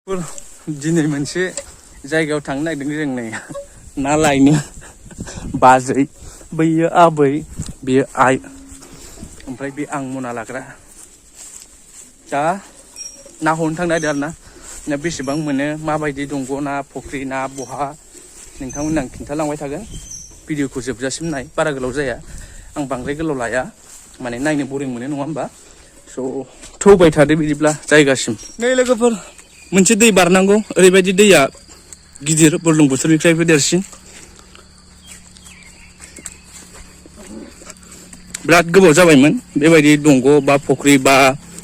दिनै मोनसे जायगायाव थांनो नागिरदों जों नै ना लायनो बाजै बैयो आबै बेयो आइ ओमफ्राय बे आं मना लाग्रा दा ना हमनो थांनो नागिरदों आरोना ना बेसेबां मोनो माबायदि दंग' ना फुख्रि ना बहा नोंथांमोन आं खिन्थालांबाय थागोन भिडिअखौ जोबजासिम नाय बारा गोलाव जाया आं बांद्राय गोलाव लाया माने नायनो बरिं मोनो नङा होमबा स' थौबाय थादो बिदिब्ला जायगासिम नै लोगोफोर मोनसे दै बारनांगौ ओरैबायदि दैया गिदिर बुरलुंबुथुरनिफ्रायबो देरसिन बिराद गोबाव जाबायमोन बेबायदि दंग' बा फुख्रि बा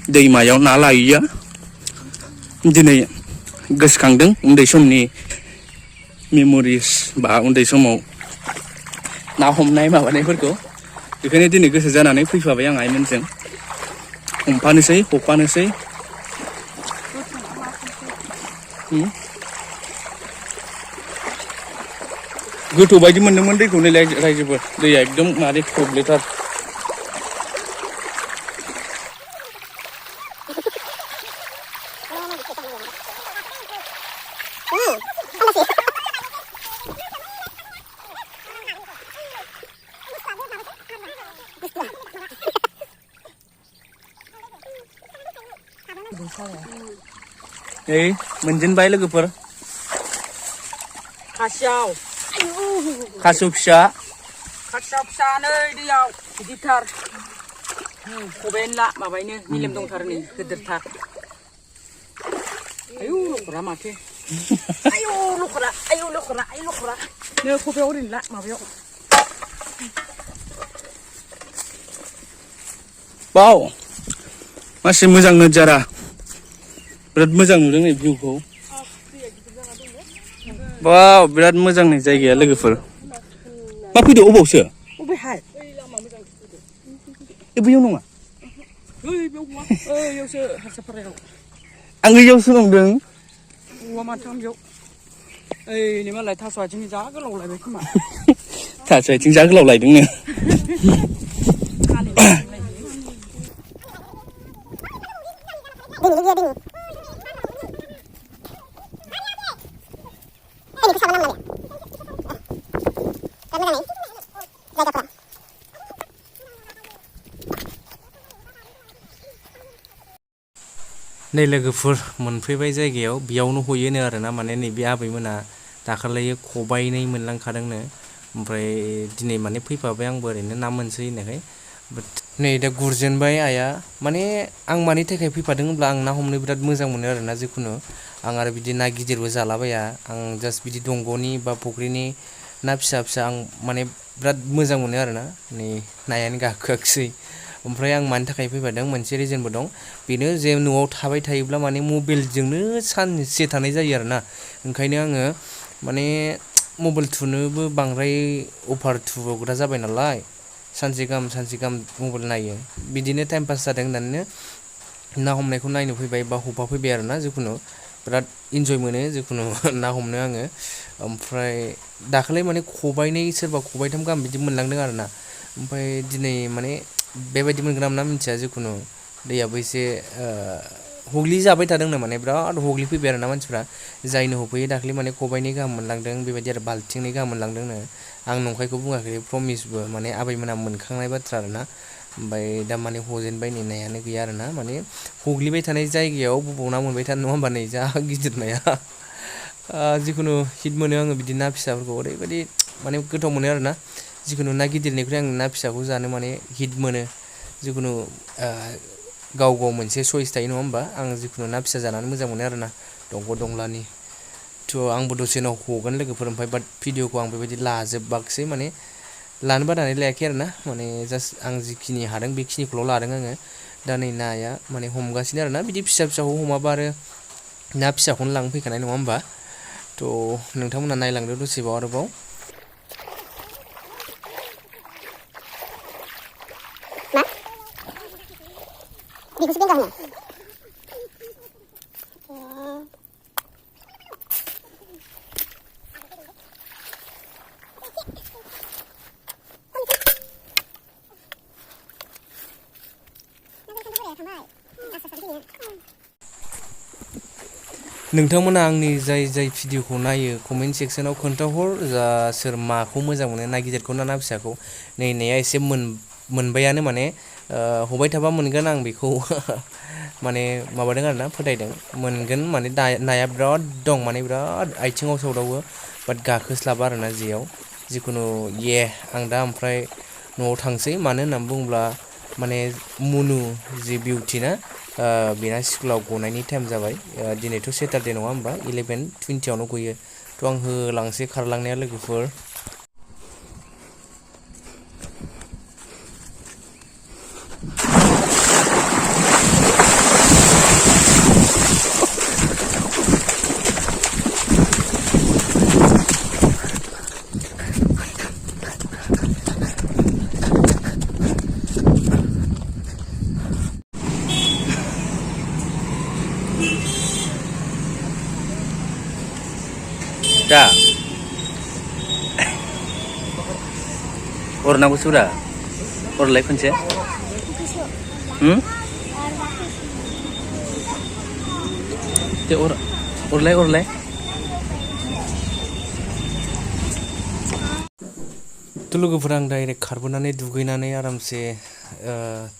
दैमायाव ना लायैया दिनै गोसोखांदों उन्दै समनि मेम'रिस बा उन्दै समाव ना हमनाय माबानायफोरखौ बेखायनो दिनै गोसो जानानै फैफाबाय आं आइमोनजों हमफानोसै हफानोसै गोथौ बायदि मोनदोंमोन दैखौ नै रायजोफोर दैया एकदम मारै थब्लेथार नै मोनजेनबाय लोगोफोर खासेव फिसा नै दैयाव गिदिरथार खबायानो ला माबायनो मेलेम दंथारो नै गिदिरथार आयौ लखरा माथो आयौ लखरा नै खबायाव ओरैनो ला माबायाव बाव मासे मोजां नोजारा बिराद मोजां नुदों नै भिउखौ बाव बिराद मोजां नै जायगाया लोगोफोर मा फैदो अबावसो अबेहाय बैयाव नङा बेयाव नङा ओइयावसो हारसापारायाव आं बैयावसो नंदों औवा माथाम बेयाव ओइ मालाय थास' आथिंनि जा गोलाव लायबाय खोमा थास' आथिं जा गोलाव लायदोंनो नै लोगोफोर मोनफैबाय जायगायाव बेयावनो हयोनो आरोना माने नैबे आबैमोना दाखालियो खबाइनै मोनलांखादोंनो ओमफ्राय दिनै माने फैफाबाय आंबो ओरैनो ना मोनसै होननायखाय नै दा गुरजेनबाय आइया माने आं मानि थाखाय फैफादों होनब्ला आं ना हमनो बिराद मोजां मोनो आरोना जिखुनु आं आरो बिदि ना गिदिरबो जालाबाया आं जास्ट बिदि दंग'नि बा फुख्रिनि ना फिसा फिसा आं माने बिराद मोजां मोनो आरोना नै नायानो गाखोआखिसै ओमफ्राय आं मानि थाखाय फैफादों मोनसे रिजनबो दं बेनो जे न'आव थाबाय थायोब्ला माने मबाइलजोंनो सानसे थानाय जायो आरोना ओंखायनो आङो माने मबाइल थुनोबो बांद्राय अभार थुग्रा जाबाय नालाय सानसे गाहाम मबाइल नायो बिदिनो टाइम पास जादों होननानैनो ना हमनायखौ नायनो फैबाय बा हफाफैबाय आरोना जिखुनु बिराद इन्जय मोनो जिखुनु ना हमनो आङो ओमफ्राय दाखालि माने खबाइनै सोरबा खबाइथाम गाहाम बिदि मोनलांदों आरोना ओमफ्राय दिनै माने बेबायदि मोनगोन ना मोना मिथिया जिखुनु दैयाबो एसे हग्लिजाबाय थादोंनो माने बिराद हग्लिफैबाय आरोना मानसिफ्रा जायनो होफैयो दाख्लै माने खबाइनै गाहाम मोनलांदों बेबायदि आरो बाल्थिंनै गाहाम मोनलांदोंनो आं नंखायखौ बुङाखै प्रमिसबो माने आबैमोना मोनखांनाय बाथ्रा आरोना ओमफ्राय दा माने हजेनबाय नै नायानो गैया आरोना माने हग्लिबाय थानाय जायगायाव बबाव ना मोनबाय थानो नङा होमबा नै जा गिदिर नाया जिखुनु हिट मोनो आङो बिदि ना फिसाफोरखौ ओरैबायदि माने गोथाव मोनो आरोना जिखुनु ना गिदिरनिख्रुइ आं ना फिसाखौ जानो माने हिट मोनो जिखुनु गाव मोनसे चइस थायो नङा होमबा आं जिखुनु ना फिसा जानानै मोजां मोनो आरोना दंग' दंलानि थ' आंबो दसे उनाव हगोन लोगोफोर ओमफ्राय बाट भिडिअखौ आं बेबायदि लाजोबाखिसै माने लानो बानानै लायाखै आरोना माने जास्ट आं जिखिनि हादों बेखिनिखौल' लादों आङो दा नै नाया माने हमगासिनो आरोना बिदि फिसा फिसाखौ हमाबा आरो ना फिसाखौनो लांनो फैखानाय नङा होमबा थ' नोंथांमोना नायलांदो दसेबाव आरोबाव Dikus bengkoknya. नोंथांमोना आंनि जाय भिडिअखौ नायो कमेन्ट सेक्सनाव खोन्थाहर जा सोर माखौ मोजां मोनो ना गिदिरखौ ना फिसाखौ नाया एसे मोनबायानो माने हबाय थाबा मोनगोन आं बेखौ माने माबादों आरोना फोथायदों मोनगोन माने नाया बिराद दं माने बिराद आथिङाव सौदावो बाट गाखोस्लाबा आरोना जेयाव जिखुनु आं दा ओमफ्राय न'आव थांसै मानो होननानै बुङोब्ला माने मुनु जि बिउटि ना बेना स्कुलाव गनायनि टाइम जाबाय दिनैथ' सेटारडे नङा होमबा 11:20 गयो थ' आं होलांसै खारलांनाया लोगोफोर दा अरनांगौसो ब्रा अरलाय खनसे दे अरलाय थ' लोगोफोर आं डाइरेक्ट खारबोनानै दुगैनानै आरामसे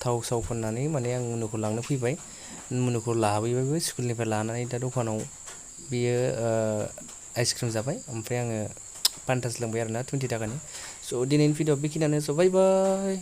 थाव साव फोननानै माने आं मुनुखौ लांनो फैबाय मुनुखौ लाबोबायबो स्कुलनिफ्राय लानानै दा दखानाव बियो आइसक्रिम जाबाय ओमफ्राय आङो पान्टास लोंबाय आरोना 20 थाखानि स' दिनैनि भिडिअ बेखिनियानो स' बाय बाय